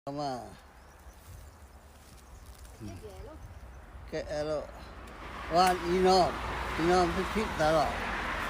Maah. Gaeqv loh. Waac ih norm, ih norm pitv pitv daaih lorqc.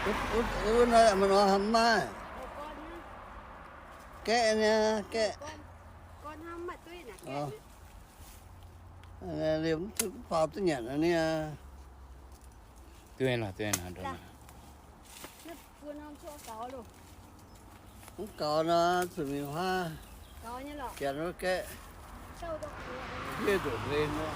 Wuov, wuov, wuov naaiv maaih norm hnamv maiv? Gaeqv niaa, gaeqv. Liemh mv faaux duqv nyanc niaa. Mv gaux nor, zuqc mingh huaav janx wuov gaeqv, hiuv nduqc nqen nor.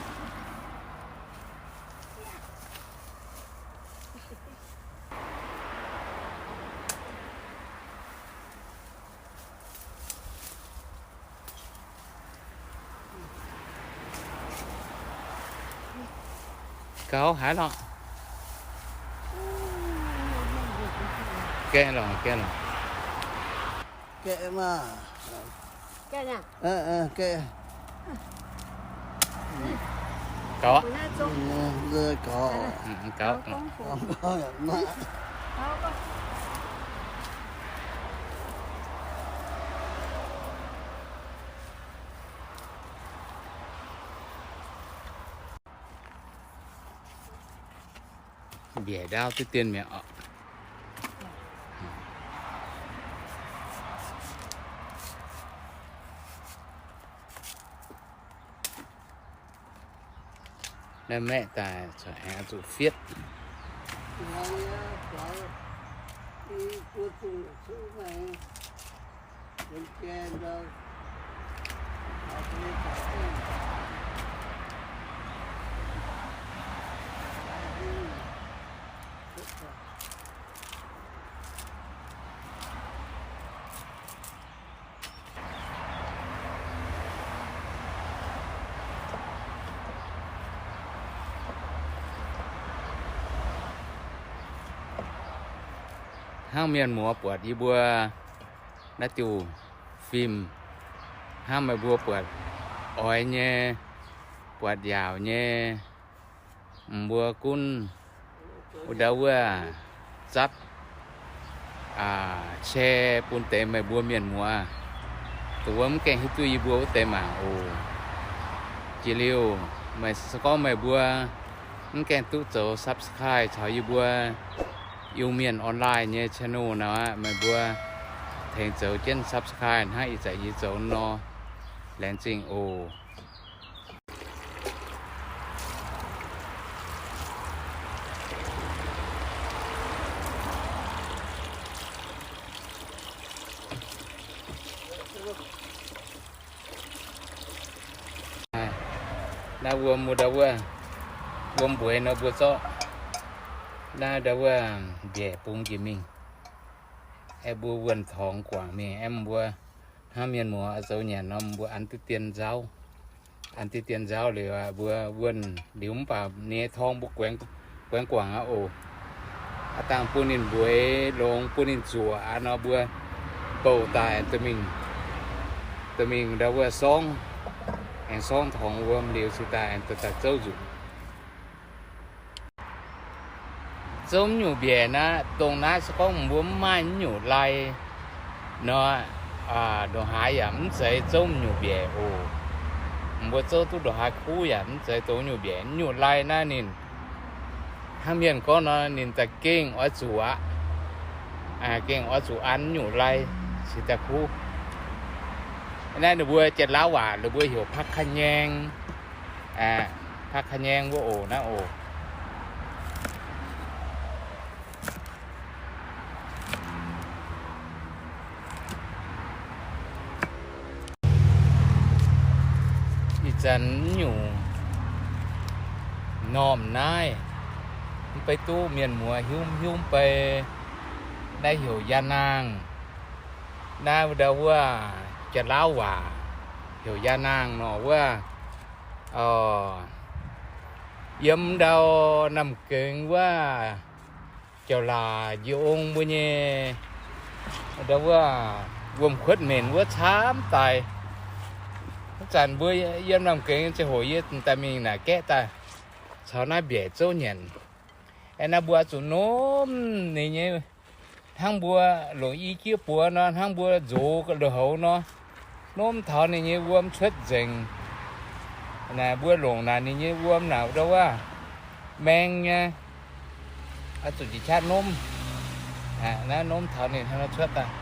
Gaux haaix lorqc? Gaeqv lorqc, gaeqv lorqc. Gaeqv maah. Gaeqv. Gaux aqv. Gaux. Gaux. Mbiaec ndaauv duqv dien mi'aqv oc. Naaiv maeqv daaih corc aengx zuqc fietv. Hnangv mienh muoz buatc yie mbuo naaiv diuh fim, hnangv meih mbuo buatc oix nyei, buatc yaauc nyei, mbuo gunv wuov ndau wuov zatv share bun deix meih mbuo mienh muoz, dongh wuov mv gaengh hiuv duqv yie mbuo wuov deix mangc oc. Jiex liuz, meih se gorngv meih mbuo mv gaengh duqv zoux subscribe caux yie mbuo Iu-Mienh Online nyei channel nor, meih mbuo tengx zoux jienv subscribe hnangv ih zanc yie zoux nor, laengz zingh oc. Naaiv wuom wuov ndau wuov, wuom mbueix nor mbuo zorqv naaiv ndau wuov mbiaec bungx jiex mingh, aengx mbuo wuonh torngx guangc mingh, aengx mbuo hnangv mienh muoz zoux nyanc nor mbuo an diqv dien nzauv. An diqv dien nzauv liuz, mbuo wuonh liuz mv baac ninh nyei torngx mbuo guaengx guangc aqv oc. Aav dangh bun ninh mbueix longx, bun ninh zuoqc aqv nor mbuo bouh daaih dorh mingh, dorh mingh ndau wuov sorngv, aengx sorngv torngx wuom liuz cingx daaih aengx dorh daaih zouv nzuqc. Zouv mv nyungc mbiaec naaiv, dongh naaiv se gorngv mbuo mv maaih mv nyungc lai nor, ndongc haaix yaac mv zeiz zouv mv nyungc mbiaec oc. Mbuo zouv duqv ndongc haaix kuv yaac mv zeiz dongh mv nyungc mbiaec. Mv nyungc lai naaiv ninh hnangv mienh gorngv nor, ninh daaih gengh oix zuqc aqv. Gengh oix zuqc an mv nyungc lai cingx daaih kuv. Naaiv ninh mbuo Janx-Laauv waac ninh mbuo heuc ผักขะแยง. ผักขะแยง wuov oc, naaiv oc. Ih zanc nyungc normh naaiv, mv bei duqv mienh muoz hiuv mv hiuv mv bei, naaiv heuc ya'naangh. Naaiv ndau wuov Janx-Laauv waac heuc ya'naangh nor wuov. Yiem ndau Namh Gengx wuov Jauv-Laac Njiec Ong mbuo nyei ndau wuov wuom-kuotv menc wuov camv daaih. Ih zanc mbuo yiem Namh Gengx ziangh hoc yie daaih mingh naaic gaeqv daaih caux naaiv mbiaec zouv nyanc. Aeqv, naaiv mbuo oix zuqc nomv ninh nyei, hnangv mbuo longc i jieqv buoz nor, hnangv mbuo nzox loz-houx nor, Nomv taux ninh nyei wuom cuotv nzengc. Naaic mbuo longc naaic ninh nyei wuom naaic ndau wuov maeng nyei, oix zuqc jiex qaqv nomv. Naaiv nomv taux ninh hnangv nor cuotv daaih.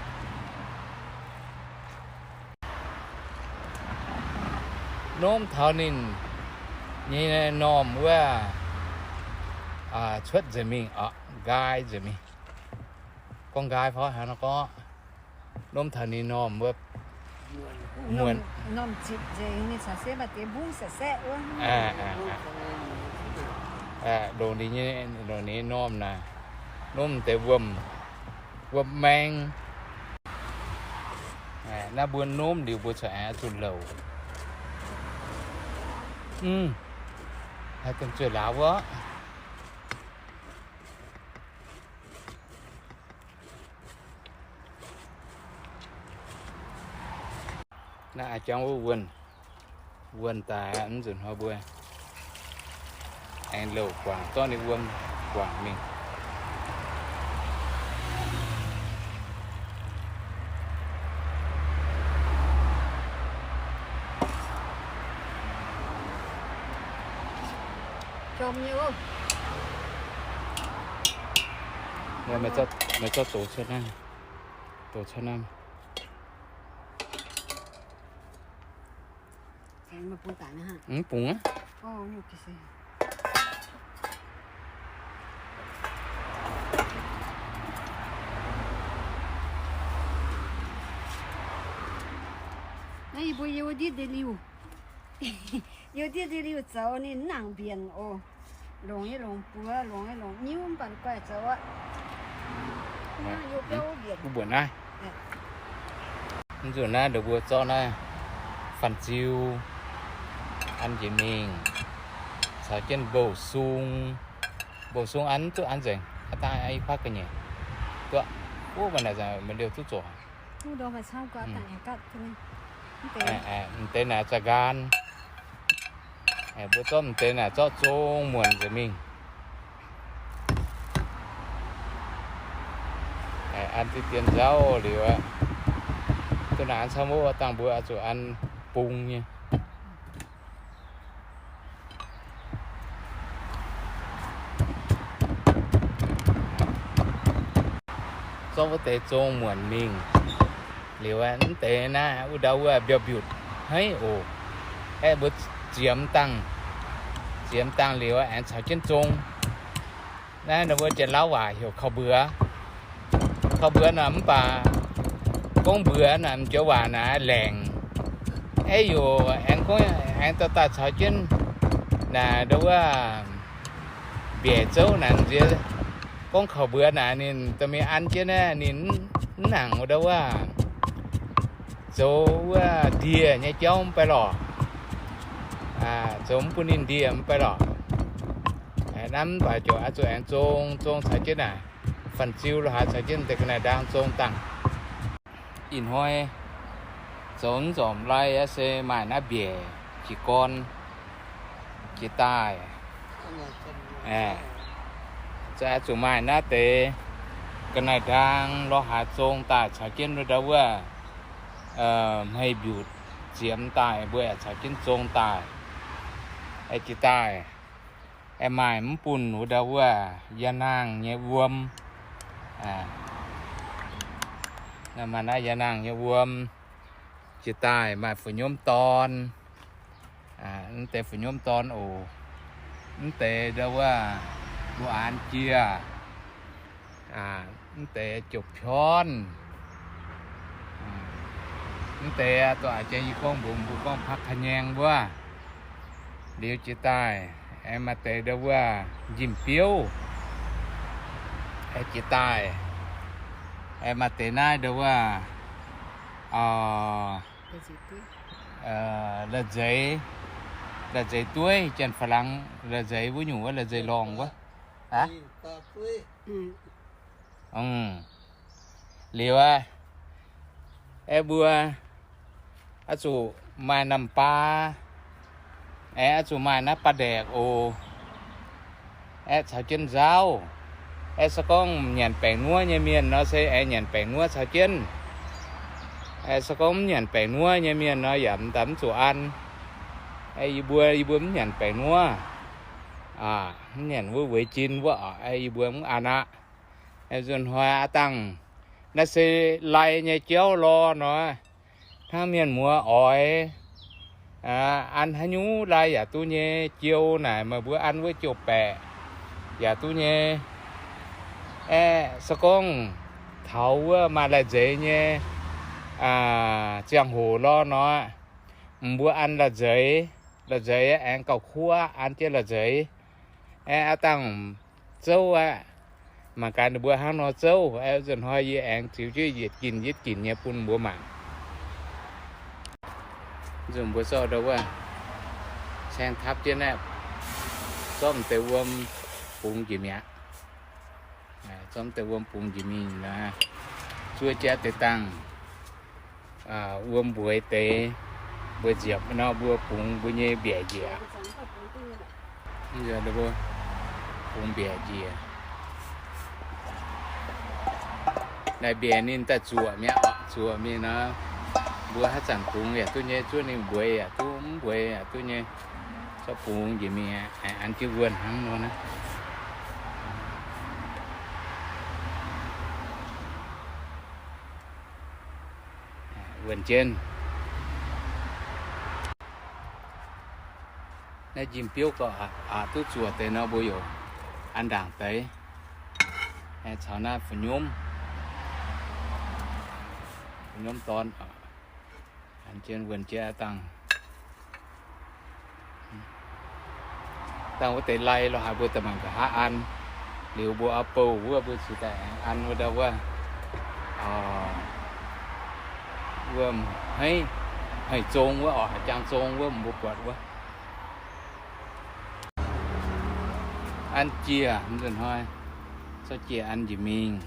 Nomv taux ninh nyei normh wuov cuotv nzengc mingh, nqaai nzengc mingh. Gorngv nqaai fai hnangv nor gorngv, nomv taux ninh normh wuov muonc, longc ninh nyei normh naaic, nomv deix wuom, wuom maeng. Naaiv mbuo nomv liuz mbuo corc aengx zuqc louc. Haih dongh zueih laauv wuov. Naaiv a'jangv wuov wuonh, wuonh daaih mv nzunc hnoi mbuo aengx louc guangc zorqv ninh wuom guangc mingh. Meih zorqv dox cuotv naaiv, dox cuotv naaiv. Mv bungx aqv. Naaiv yie mbuo youh ndiev ndeic-liuh, youh ndiev ndeic-liuh zoux ninh mv nangc mbienc oc. Longc nyei longc buoz, longc nyei longc nyiuv mv baac guaih zoux aqv. Mv buatc naaiv. Mv nzunc naaiv ndongc mbuo zorqv naaiv fanh ziu an njiec mingh caux jienv mbou sung. Mbou sung an duqv an nzengc, aa dangh i kuaaiv ga'nyiec duqv. Wuov maaih naaic maaih liouh duqv zoqc. M'deix naaic za'nqaanh, mbuo zorqv m'deix naaic zorqv zong muonc nzengc mingh. An diqv dien nzauv liuz aqv, duqv naaic an camv wuov dangh mbuo oix zuqc an bung nyei. Zorqv wuov deix zong muonc mingh liuz, mv deix naaiv wuov ndau wuov mbiauz mbiutc haiv oc. Aeqv, mbuo ziemx dangh, ziemx dangh liuz aengx caux jienv zong. Naaiv ndau wuov janx-lauv waac heuc kaux mbuox. Kaux mbuox naaic mv baac gorngv mbuox naaic m'joux waac naaic laengc. Aeqv, yaac aengx gorngv aengx dorh daaih caux jienv naaic ndau wuov mbiaec zouv naaic nziex. Gorngv kaux mbuox naaic ninh dorh mingh an jienv naaiv ninh mv nangc wuov ndau wuov zoux wuov ndie nyei jauv mv bei lorqc. Zoux mv bun ninh ndie mv bei lorqc. Naaiv mv baac ziouc oix zuqc aengx zong, zong caux jienv naaic fanh ziu lo haaix caux jienv deix ga'naaiv ndaang zong dangh. Ih hnoi zoux mv nzormc lai aqv se maaih naaiv mbiaec jiez gorn, jiez daaih. Aeqv, zuqc maaih naaiv deix ga'naaiv ndaang lo haaix zong daaih caux jienv ndau wuov hmei mbiutc ziemx daaih mbuo yaac caux jienv zong daaih, jiez daaih. Aeqv, maaih mv bun wuov ndau wuov yaac naangh nyei wuom. Maaih naaiv yaac naangh nyei wuom, jiez daaih maaih fu'nyuomv dorn. Mv deix fu'nyuomv dorn oc. Mv deix ndau wuov mbuo aanx jiex. Mv deix jopv piorn. Mv deix dongh a'jang yie gorngv mbuox mbuo gorngv pak ka'nyaeng wuov. Liuz jiez daaih aengx maaih deix ndau wuov njimv-biouv, jiez daaih. Aengx maaih deix naaiv ndau wuov la'nzeiz, la'nzeiz dueiv, janx-faalaangx la'nzeiz wuov nyungc wuov, la'nzeiz lorngh wuov. Liuz aqv, aeqv, mbuo oix zuqc maaih namh baa, aeqv, oix zuqc maaih naaiv baa-ndaeqc oc. Aeqv, caux jienv nzauv. Aeqv, se gorngv nyanc baengc nuov nyei mienh nor se aengx nyanc baengc nuov caux jienv. Se gorngv mv nyanc baengc nuov nyei mienh nor, yaac m'daaih mv zuqc an. Yie mbuo, yie mbuo mv nyanc baengc nuov, mv nyanc wuov weic jin wuov, yie mbuo mv an aqv. Nzunc hnoi aav dangh naaiv se lai nyei jauv lorh nor, hnangv mienh muoz oix an haaix nyungc lai yaac duqv nyei. Jiou naaic meih mbuo an wuov jiou-baeqc yaac duqv nyei. Aeqv, se gorngv taux wuov maaih la'nzeiz nyei ziangh hoc lorh nor, mbuo an la'nzeiz, la'nzeiz aengx gauh kuv aqv, an jienv la'nzeiz. Aeqv, aav dangh zouv aqv. Mangc gaax ninh mbuo hnangv nor zouv. Aeqv, nzunc hnoi yie aengx ziux jienv yietc ginc yietc ginc nyei bun mbuo mangc. Nzunc mbuo zorqv ndau wuov caeng tapv jienv aeqv, zorqv m'deix wuom bungx njiec mi'aqv. Zorqv m'deix wuom bungx njiec mingh nor, zuov jatv deix dangh. Wuom mbueiz deix, mbuo nziepc nor mbuo bungx mbuo nyei mbiaec njiec. Bungx mbiaec njiec. Naaiv mbiaec ninh daaih zuoqc mi'aqv, zuoqc mingh nor, mbuo haaix zanc bungx yaac duqv nyei, zuov ninh mbueiz yaac duqv, mv mbueiz yaac duqv nyei. Zorqv bungx njiec mingh, an jienv wuonh hnangv nor naaiv. Wuonh jienv. Naaiv njimv biouv gorqv aqc duqv zuoqc deix nor, mbuo yaac an ndaangc deix, caux naaiv fu'nyomv, fu'nyomv dorn, an jienv wuonh jienv dangh. Dangh wuov deix lai lorh haaix mbuo daaih mangc nqa'haav an. Liuz mbuo oix bouh wuov mbuo cingx daaih an wuov ndau wuov, wuov hmeiv, hmeiv zong wuov oc, jangx zong wuov mbuo buatc wuov. An jiez, nzunc hnoi zorqv jiez an njiec mingh.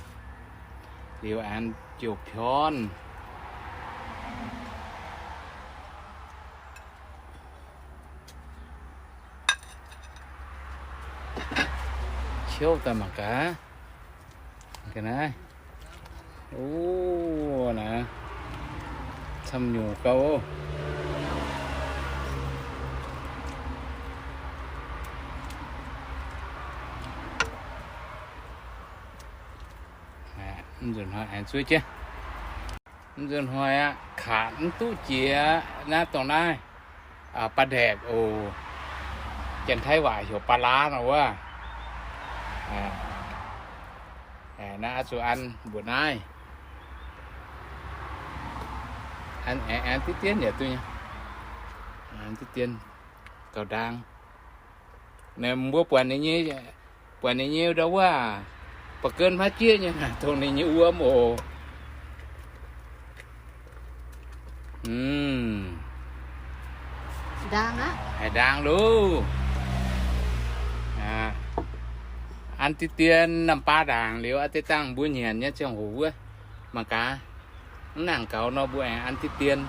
Liuz an jiouv piorn. Ciouv daaih mangc gaax. Ga'naaiv. O, naaiv camv nyungc gauh. Mv nzunc hnoi aengx zuov jienv. Mv nzunc hnoi aqv, kaav mv duqv jiex naaiv dongh naaiv, ba'ndaepc oc. Janx-Taiv waac heuc ปลาร้า nor wuov. Naaiv oix zuqc an mbuoqc naaiv. An diqv dien yaac duqv nyei. An diqv dien gauh ndaang. Mbuo buatc ninh nyei, buatc ninh nyei ndau wuov, ba'genv maiv jieqv nyei naaic, dongh ninh nyei wuom oc. Ndaang aqv. Haiz ndaang loh. An diqv dien น้ำปลา ndaangc liuz, a'deix dangh mbuo nyanc nyei ziangh hoc wuov, mangc gaax. Mv nangc gaux nor, mbuo aengx an diqv dien.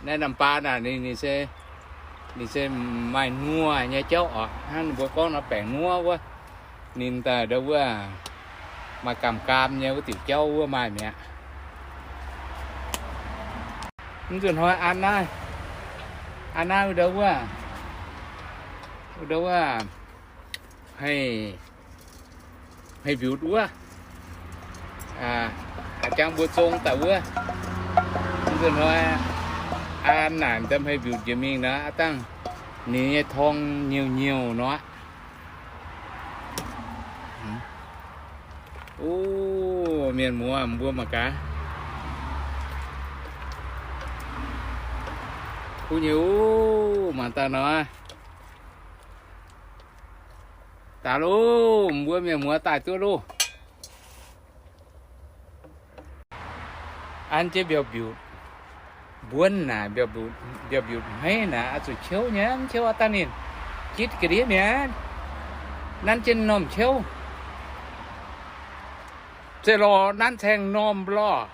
Naaiv น้ำปลา naaic ninh, ninh se, ninh se maaih nuoh nyei jauv oc. Hnangv ninh mbuo gorngv nor, baengc nuov wuov, ninh daaih ndau wuov maaih gaam-gaam nyei wuov diuc jauv wuov maaih mi'aqv. Mv nzunc hnoi an naaiv, an naaiv wuov ndau wuov, wuov ndau wuov, hmei, hmei mbiutc wuov. Jangx mbuo zong daaih wuov. Mv nzunc hnoi an naaic daaih hmei mbiutc njiec mingh nor, a'dangh ninh nyei torng nyeuv-nyeuv nor aqv. O, mienh muoz mbuo mangc gaax. Kuv nyei o, mangc daaih nor. Daaih loh, mbuo mienh muoz daaih duqv loh. An jienv mbiauz-mbiutc mbuonv naaic, mbiauz-mbiutc hmeiv naaic, oix zuqc ciouv nyei, mv ciouv a'dangh ninh jitv ga'ndiev mi'aqv. Nanv jienv m'normh ciouv. Zeiz lorh nanv caeng m'normh lorh.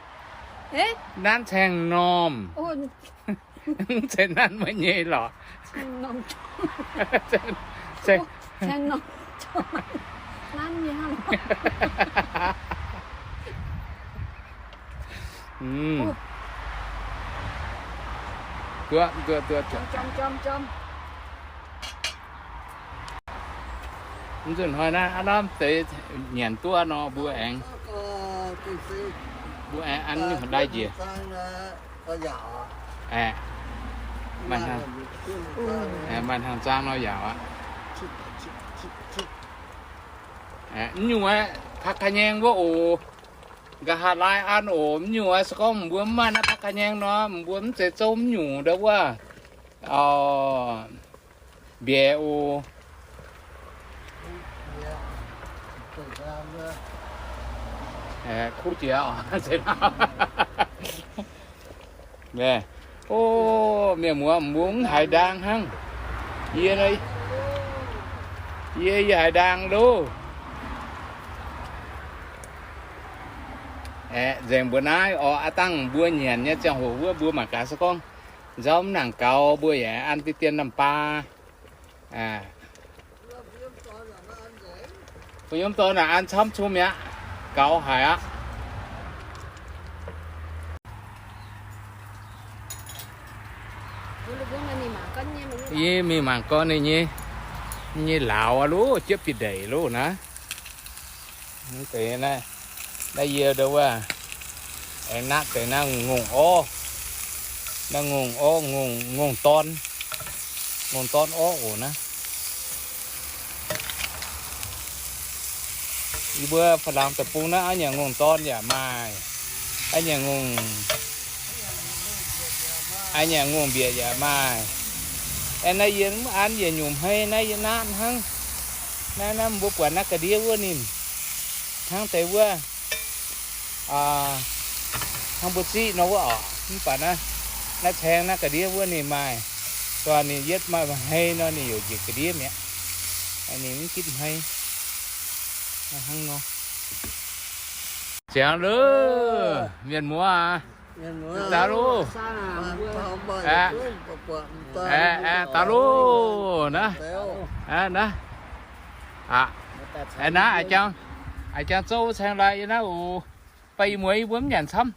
Nanv caeng m'normh. Mv zeiz nanv meih nyei lorqc. Mm. Duqv, duqv, duqv, duqv. Mv nzunc hnoi naaiv aav lamh deix nyanc duqv nor, mbuo aengx, mbuo aengx an nyungc lai njiec. Aeqv, maaih hnaangx zaang nor yaac aqv. Mv nyungc aeqv, ผักขะแยง wuov oc. Nqa'haav laai an oc. Mv nyungc aeqv, se gorngv mbuo mv maaih naaiv ผักขะแยง nor, mbuo mv zeiz zouv mv nyungc ndau wuov. Mbiaeqc oc. Kuv jiex oc. O, mienh muoz, mbuo mv haiz ndaang hnangv. Yie, yie, yie haiz ndaang loh. Aeqv, nzengc mbuo naaiv oc. Aav dangh mbuo nyanc nyei ziangh hoc wuov, mbuo mangc gaax se gorngv nzauv mv nangc gaux, mbuo yaac an deix dien namh baa. Bun yiem dorn naaic an camv cum mi'aqv. Gaux haic aqv. Yie mingh mangc gorn ninh nyei, nyei lauz aqv loh, jiepv bieqc ndeic loh naaiv. Mv deix naaiv, naaiv yie ndau wuov, aengx natv deix naaiv ngongh orv, naaiv ngongh orv, ngongh, ngongh dorn, ngongh dorn orv oc naaiv. Yie mbuo Faalaangx deic-bung naaiv aav nyanc ngongh dorn yaac maaih, aav nyanc ngongh, aav nyanc ngongh mbiec yaac maaih. Aeqv, naaiv yie mv an yietc nyungc hmei, naaiv yie natv hnangv. Naaiv, naaiv mbuo buatc naaiv ga'ndiev wuov ninh hnangv deix wuov, hnangv mbuo ziqv nor wuov oc. Mv baac naaiv, naaiv caeng naaiv ga'ndiev wuov ninh maaih, dongh ninh yietv maaih hmei nor ninh yaac njiec ga'ndiev mi'aqv. Ninh mv gitv hmei. Hnangv nor. Ziangx loh, mienh muoz aac. Daaih loh. Aeqv, daaih loh naaiv. Naaiv, a'jang, a'jang zouv caeng lai yie naaiv oc. Baac ih muonz yie mbuo mv nyanc camv.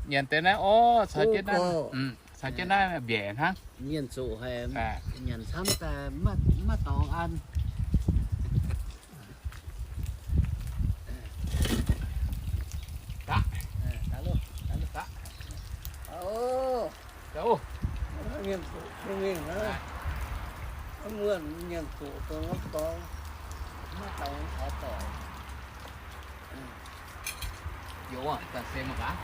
Nyanc deix naaiv orv caux jienv naaiv, caux jienv naaiv mbiaeqc hnangv. Nyanc zuqc haic, nyanc camv daaih maiv dorngx an. Youz aac, daaih se mangc gaax.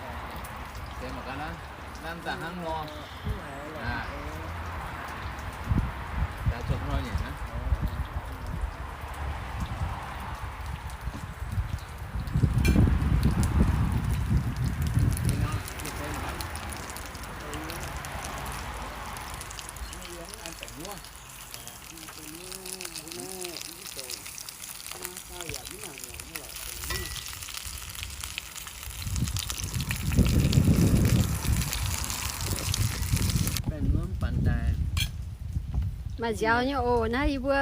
Se mangc gaax naaiv, naaiv daaih hnangv nor. Daaih zuqc hnoi nyei naaiv. Maaih nziaaux nyei oc. Naaiv yie mbuo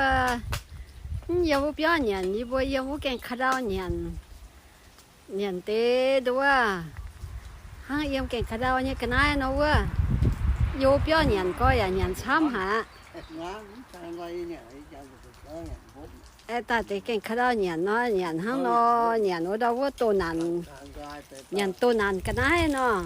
mv yiem wuov biauv nyanc, yie mbuo yiem wuov gaengh ka'ndau nyanc. Nyanc deix nduov, hnangv yiem gaengh ka'ndau nyei ga'naaiv nor wuov, yiem wuov biauv nyanc gorx yaac nyanc camv haic aqv. Aeqv, daaih deix gaengh ka'ndau nyanc nor, nyanc hnangv nor, nyanc wuov ndau wuov doh naanc, nyanc doh naanc ga'naaiv nor.